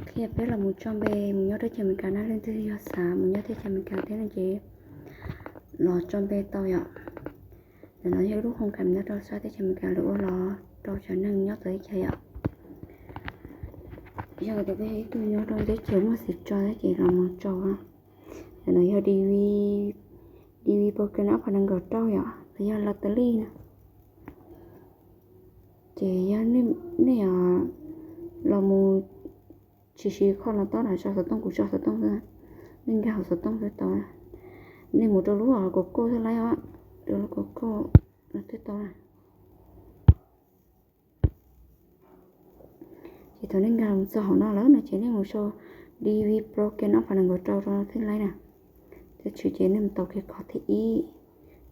Qhia peb los mus tso npe mus nyob teb chaws Amelikas na, leej twg yog xav mus nyob teb chaws Amelikas thiab no ces los tso npe tau yom. Ntawm no yog ib lub home camp nyob rau sab teb chaws Amelikas lawv ua los rau cov neeg nyob txawv teb chaws yom. Yog tias peb yog ib tug nyob rau teb chaws muaj xiv tso thiab ces los mus tso. Ntawm no yog DV, DV broken off phav nees nkaum rau yom, los yog lottery na. Ces yog nej los mus tsis siv kho los tau na, tso xov tooj, kuv tso xov tooj xwb, nej nkag hauv xov tooj xwb tau na. Nej mus rau lub Google xwb laib os, rau lub Google los twb tau na. Ces thaum nej nkag mus txog hauv no lawm no ces nej mus sau DV broken off phav nees nkaum rau rau thiaj laib na. Tab sis ces nej mus tau kiag qhov thib ib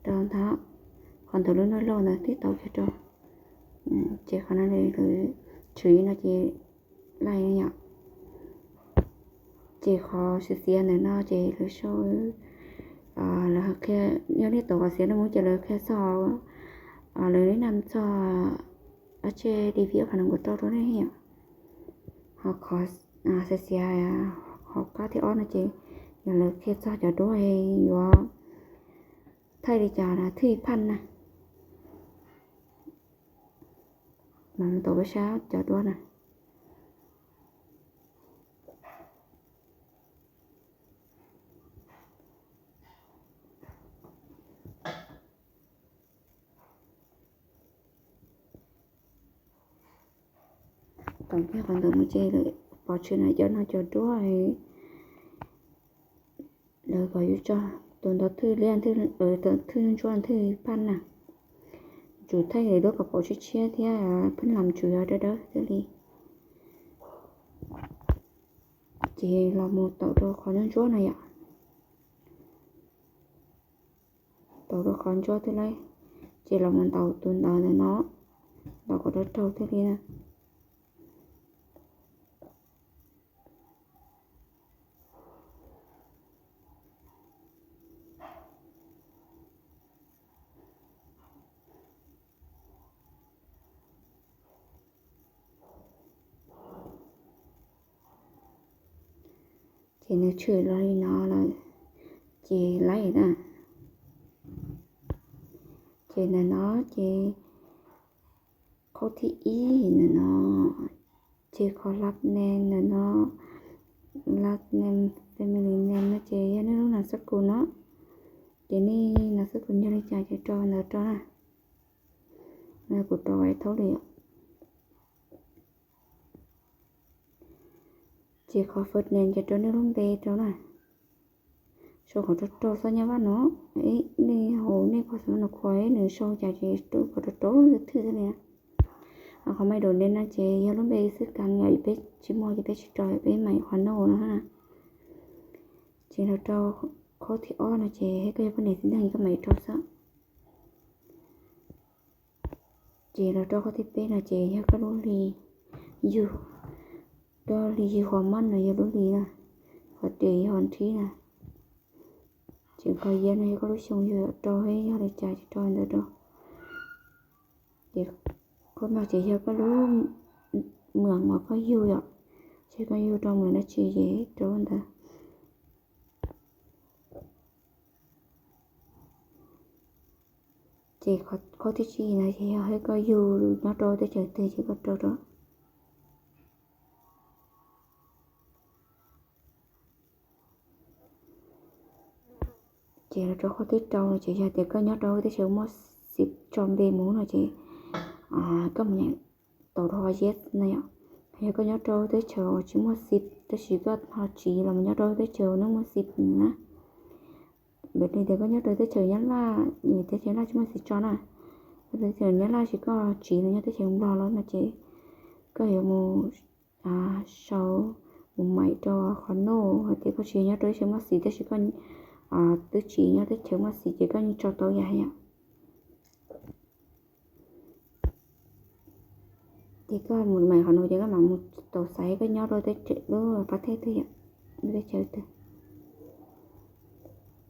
rau ntawd, qhov ntawm lub noj lauj ntawd twb tau kiag rau. Ces qhov no lawv tshwm no ces laij yom. Ces qhov xiav xiav ntawm no ces lawv sau, lawv qhia, yog nej tau qhov xiav no mus ces lawv qhia txog, lawv li nam txog ab tsej DV phav nees nkaum rau rau nej yom. Ho qhov xiav xiav, qhov kab thib ob no ces yog lawv qhia txog cov duab yuav thaij li cas thwj phaj na. Mas mus tau peb sab cov duab na. Tau kiag qhov ntawd mus ces lawv pov tseg na, cov no cov duab lawv kom yus tso, tus ntawd thwj liab, thwj ntsuab, thwj phaj na. Tsum thaij lawv duab kom paum tshiab tshiab thiab phaj lam tsum yog dawb dawb thiaj li. Ces los mus tau rau qhov ntsuab ntsuab no yom. Tau rau qhov ntsuab thiab lauj, ces los mus ntaus tus ntawd ntawm no, ntaus kom rau rau thiaj li na. Ces nws tshwm los li no lawm, ces laij na. Ces ntawm no ces qhov thib ib ntawm no, ces qhov last name ntawm no, last name, family name no ces yog nej lub nam xab kus no. Ces nej nam xab kus yog li cas ces rau ntawd rau na. Kuv rau thaub li. Ces qhov first name ces rau nej lub npe rau na. Sau kom rau rau xwb, nyob vaj no, nej hauv nej qhov xov no khuam nws sau cas ces rau kom rau rau thwj xwb li. Qhov middle name no ces yog lub npe xwb, kam yog peb tsis muaj ces peb tsis rau, peb mam qhov no no na. Ces los rau qhov thib ob no ces koj yog poj niam txiv neej koj mam rau xwb. Ces los rau qhov thib peb no ces yog koj lub hli yug, koj hli yug, qhov mab no yog lub hli na, qhov tes yog qhov nthib na. Ces qhov year no yog koj lub xyoo yug rau, yog li cas ces rau ntawd rau. Ces qhov no ces yog koj lub mwam uas koj yug yom, ces koj yug rau mwam dab tsi ces rau ntawd. Ces qhov thib tsib no ces yog koj yug nyob rau teb chaws twg ces koj rau rau. Ces los rau qhov thib rau no ces yog tias koj nyob rau teb chaws muaj xiv tso npe mus no ces koj mus nyeem tau rau qhov yes no yom. Yog koj nyob rau teb chaws uas tsis muaj xiv tab sis koj ho tsiv los mus nyob rau teb chaws uas muaj xiv na, vim li tias koj nyob rau teb chaws Nyab Laj, teb chaws Nyab Laj tsis muaj xiv tso na, teb chaws Nyab Laj tab sis koj tsiv los nyob teb chaws Nplog los no ces koj yuav mus sau, mus maim rau qhov no hais tias koj tsis nyob rau teb chaws muaj xiv tab sis koj twb tsiv nyob teb chaws muaj xiv ces koj yeej tso tau yam yom. Ces koj mus maim qhov no ces koj mam mus tau xaiv koj nyob rau teb chaws lub pas thej twg yom, lub teb chaws twg.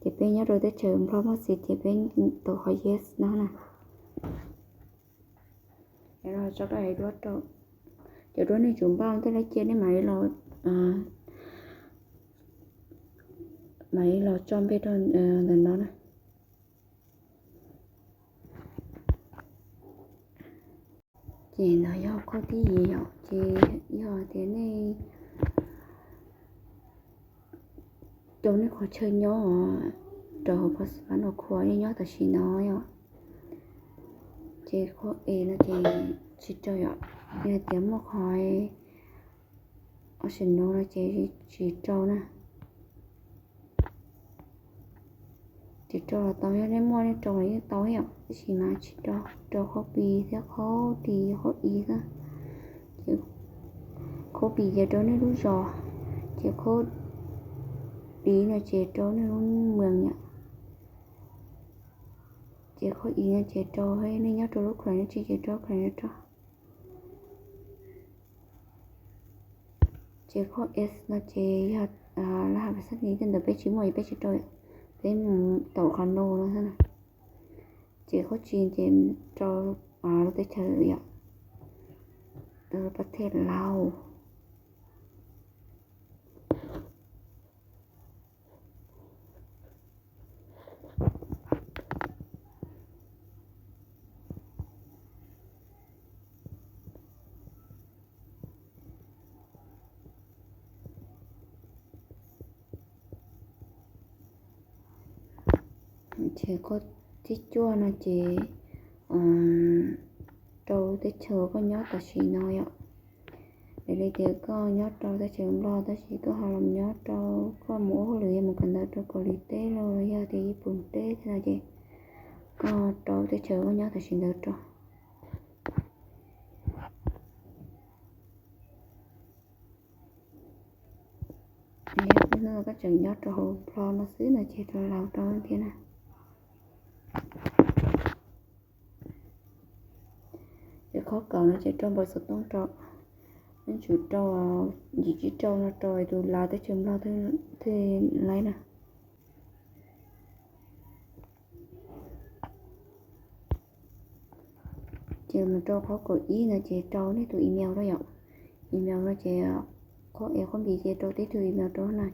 Ces peb nyob rau teb chaws Nplog muaj xiv ces peb tau qhov yes no na. Tso rau duab rau, cov duab nej tsum npaj tej lab cia nej mam li los Mam li los tso npe rau ntawm no na. Ces no yog qhov thib yim yom, ces yog tias nej rau nej qhov chaw nyob rau hauv passport no, qhov nej nyob tam sim no yom, ces qhov es no ces tsis rau yom. Yog tias muaj qhov optional no ces tsis rau na. Tsis rau los tau, yog nej muaj nej rau los yeej tau thiab yom, tab sis mas tsis rau, rau qhov P thiab qhov D, qhov E xwb. Ces qhov P ces rau nej lub zos, ces qhov D no ces rau nej lub moos yom. Ces qhov E no ces rau nej nyob rau lub country no tsis ces rau country no rau. Ces qhov S no ces yog laj has pas xab ni tej ntawd peb tsis muaj es peb tsis rau, peb mus tau qhov no no xwb na. Ces qhov G ces rau lub teb chaws yom, rau pas thej Laus. Ces qhov thib cuaj no ces rau teb chaws koj nyob tam sim no yom. Yog li tias koj nyob rau teb chaws Nplog tab sis koj ho los nyob rau, koj mus ua hauj lwm yog mus kawm ntawv rau Kaus Lim teb los yog tias Yij Pum teb thiab no ces koj rau teb chaws koj nyob tam sim ntawd rau. Yog hnub no koj tseem nyob rau hauv Nplog no xwb no ces rau Laus rau thiab na. Ces qhov kaum no ces rau npawb xov tooj rau, nej tsum rau yim tsib rau no rau tus Laus teb chaws Nplog thiaj laib na. Ces mus rau qhov kaum ib no ces rau nej tus email rau yom. Email no ces qhov es qhov npis ces rau tib tug email rau na.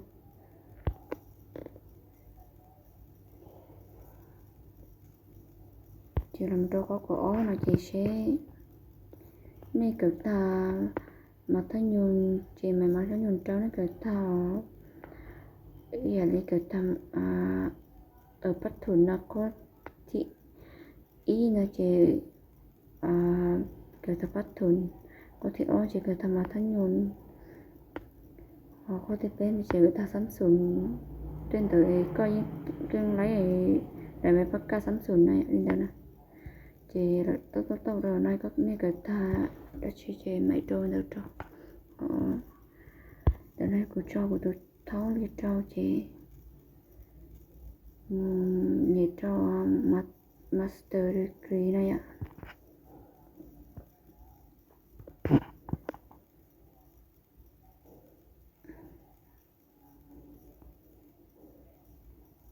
Ces los rau qhov kaum ob no ces seb nej kawm tag mas thaj nyug ces mam mas thaj nyug rau nej kawm tag, yam li kawm tag pab thum no qhov thib ib no ces kawm tag pab thum, qhov thib ob ces kawm tag mas thaj nyug, ho qhov thib peb no ces kawm tag xab xum, tej ntawd koj yeej keej laib daim me pab kaj xab xum na li ntawd na. Ces lawm tau tau tau rau no nej kawm tag dab tsi ces mam rau ntawd rau. Ntawm no kuv tso kuv tus thaub li rau ces mus nyem rau master degree no yom.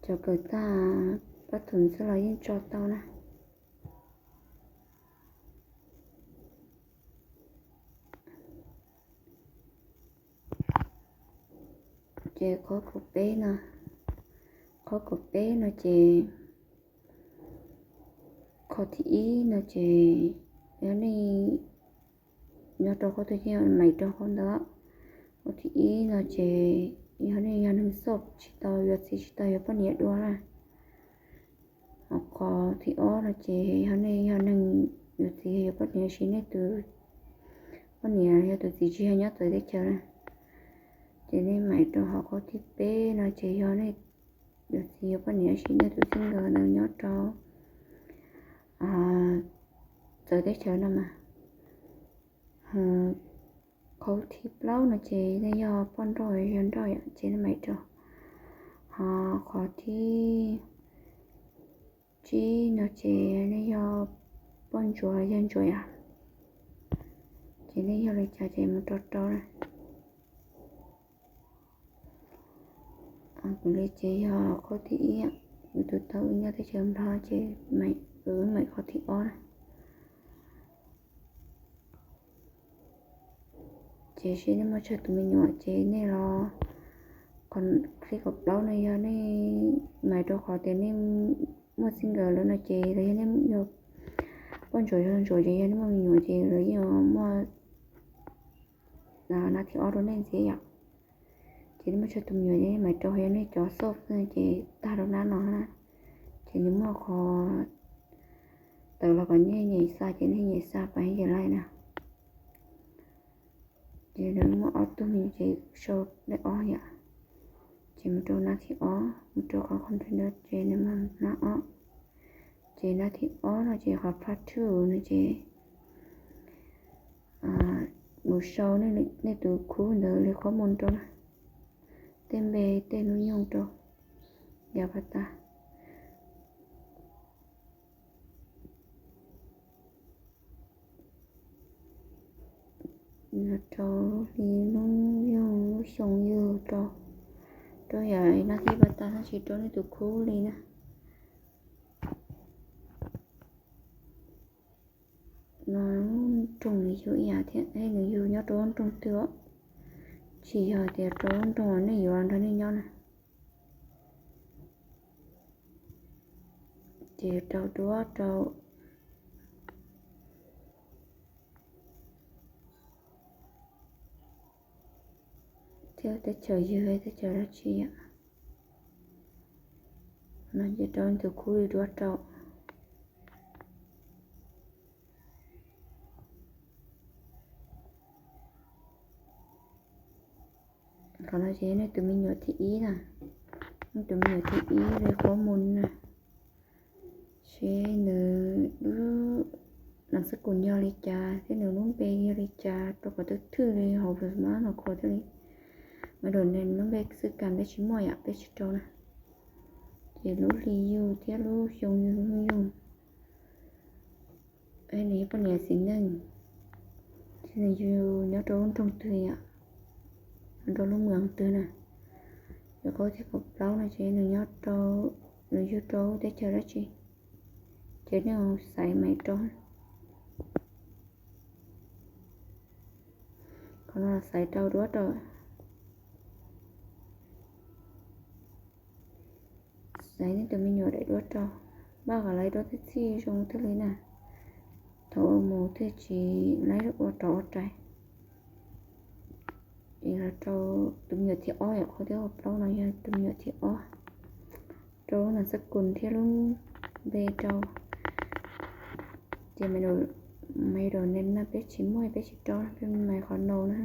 Cov kawm tag pab thum xwb los yeej tso tau na. Ces qhov kaum peb no, qhov kaum peb no ces qhov thib ib no ces yog nej nyob rau qhov twg ces mam rau qhov ntawd. Qhov thib ib no ces yog nej yog neeg xauj tsis tau yuav txiv tsis tau yuav poj niam dua na. Ho qhov thib ob no ces yog nej yog neeg yuav txiv yuav poj niam sis nej tus poj niam yog tus txiv tsis yog nyob txawv teb chaws na, ces nej mam rau. Ho qhov thib peb no ces yog nej yuav txiv yuav poj niam sis nej tus txij nkawm ntawd nyob rau txawv teb chaws no mas. Qhov thib plaub no ces nej yog poj nrauj yog nrauj yom ces nej mam rau. Ho qhov thib tsib no ces nej yog poj ntsuam yog ntsuam yom, ces nej yog li cas ces mus rau rau na. Kuv li ces yog qhov thib ib, kuv tus thaub nyob teb chaws Nplog ces mam qhov thib ob na. Ces seb nej muaj tsawg tus me nyuam ces nej los, qhov click kaum plaub no yog nej mais rau qhov tias nej muaj txij nkawm lawm no ces los yog nej yog poj ntsuam yog ntsuam ces yog nej muaj me nyuam ces lawv yeej muaj nab thib ob rau nej ntxiv yom. Ces nej muaj tsawg tus me nyuam ces nej mais rau, yog nej cov xauj ces tag rau nab no na. Ces nws muaj qhov tawm los kom nej nyem xa ces nej nyem xa pab ces laij na. Ces lawv muaj ob tug me nyuam ces sau daim ob yom. Ces mus rau nab thib ob, mus rau qhov container ces nws mas nab ob. Ces nab thib ob no ces qhov part two no ces mus sau nej tus khub ntawd li qhov mus rau na, tej npe tej hnub nyoog rau, yav pas tas rau, li hnub nyoog lub xyoo yug rau, rau yam nab thib pas tas tab sis rau nej tus khub li na. No nroog nws yug ib yam thiab, nws yug nyob rau nroog twg os, tsis yog tias rau nroog nej yuav nrog nej nyob na. Ces rau duab rau thiab teb chaws yug teb chaws dab tsi yom. No ces rau tus khub li duab rau. Qhov no ces nej tus me nyuam thib ib na, nej tus me nyuam thib ib li qhov mus na, seb nws lub neej xab kum yog li cas thiab nws lub npe yog li cas rau qhov twb thwj li hauv Play Store no kho thiaj li. Mas dam ne lub npe xwb kam peb tsis muaj yom, peb tsis rau na. Ces lub hli yug thiab lub xyoo yug, lub hnub yug, nws yog poj niam txiv neej, nws yug nyob rau lub nroog twg yom, rau lub moos twg na. Yog qhov thib kaum plaub no ces nws nyob rau, nws yug rau teb chaws dab tsi, ces nej xaiv mais rau. Qhov no xaiv rau duab rau. Xaiv nej tus me nyuam daim duab rau, npaj kom lawv duab txhij txhij zoo thiaj li na. Thaum ua mus thiaj tsis laib ua rau ua rais. Es los rau tus me nyuam thib ob yom, qhov thib kaum plaub no yog tus me nyuam thib ob. Rau lub neej xab kum thiab lub npe rau. Ces middle name no peb tsis muaj peb tsis rau, peb mais qhov no na.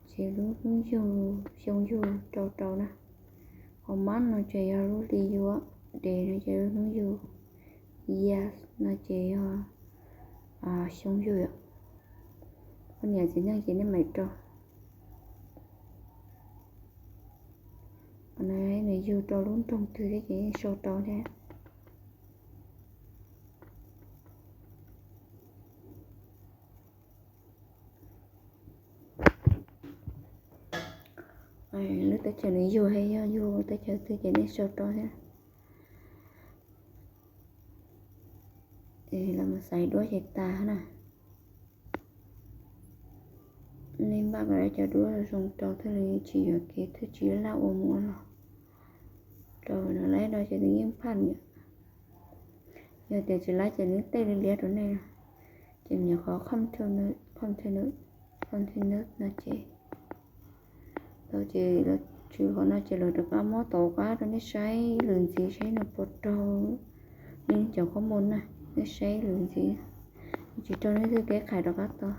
Ces lub hnub yug, xyoo yug rau rau na. Qhov month no ces yog lub hli yug, day no ces lub hnub yug, year no ces yog xyoo yug yom. Poj niam txiv neej ces nej mais rau. Qhov no nws yug rau lub nroog twg thiab ces nej sau rau thiab. Lub teb chaws nws yug, yog yug teb chaws twg ces nej sau rau thiab. Los mus xaiv duab ces tas na. Nej npaj kom lawv cov duab zoo rau thiaj li tsis yuam kev thiaj tsis laj ua mus ua los. Rau no lawv rau ces nws yeej phaj yom. Yog tias tsis laj ces nws tej li liab rau nej. Ces mus nyuam qhov continue, continue no ces tau ces lawv tshwm qhov no ces lawv rov qab muab tau qab rau nej saib lwm ntxiv seb nws puas raug li cov qhob mus na, nej saib lwm ntxiv. Tsis raug nej twb kev qhais rov qab tau.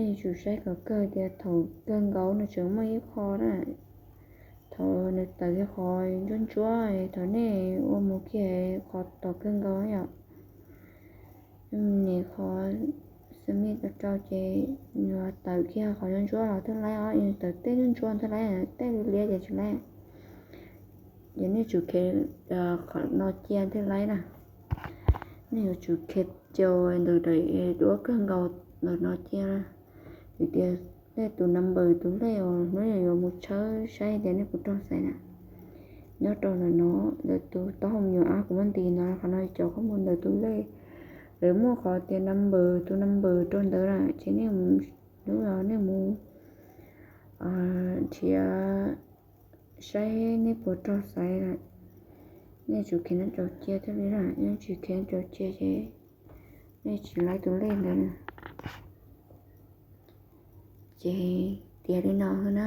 Nej yuav tsum saib kom kawg tias thaum kawg nkaus nws tseem muaj ib qho na, thaum nws tawm kiag qhov ntsuab ntsuab, thaum nej ua mus kiag qhov tom kawg nkaus yom. Nim qhov submit rau ces nws tawm kiag qhov ntsuab ntsuab los thiaj laib os, yog tawm tej ntsuab ntsuab thiaj laib, tej liab liab ces tsis laib. Ces nej tsum khev qhov no cia thiaj laib na. Nej yuav tsum khev cau ntawm daim duab kawg nkaus ntawm no cia. Vim tias nej tus number tus lej uas hnub no yuav mus tshawb saib tias nej puas raug xaiv na, nyob rau ntawm no, ntawm tus taub hau me nyuam ab kuv muab ntis ntawd, qhov no cov koj mus ntawm tus lej, lawv muaj qhov tias number, tus number rau ntawd na, ces nej mus, hnub no nej mus nrhiav saib nej puas raug xaiv lawm. Nej tsum khev no cau cia thiaj li na, yog tsis khev no cau cia ces nej tsis laib tus lej ntawd na. Ces tiav li no xwb na.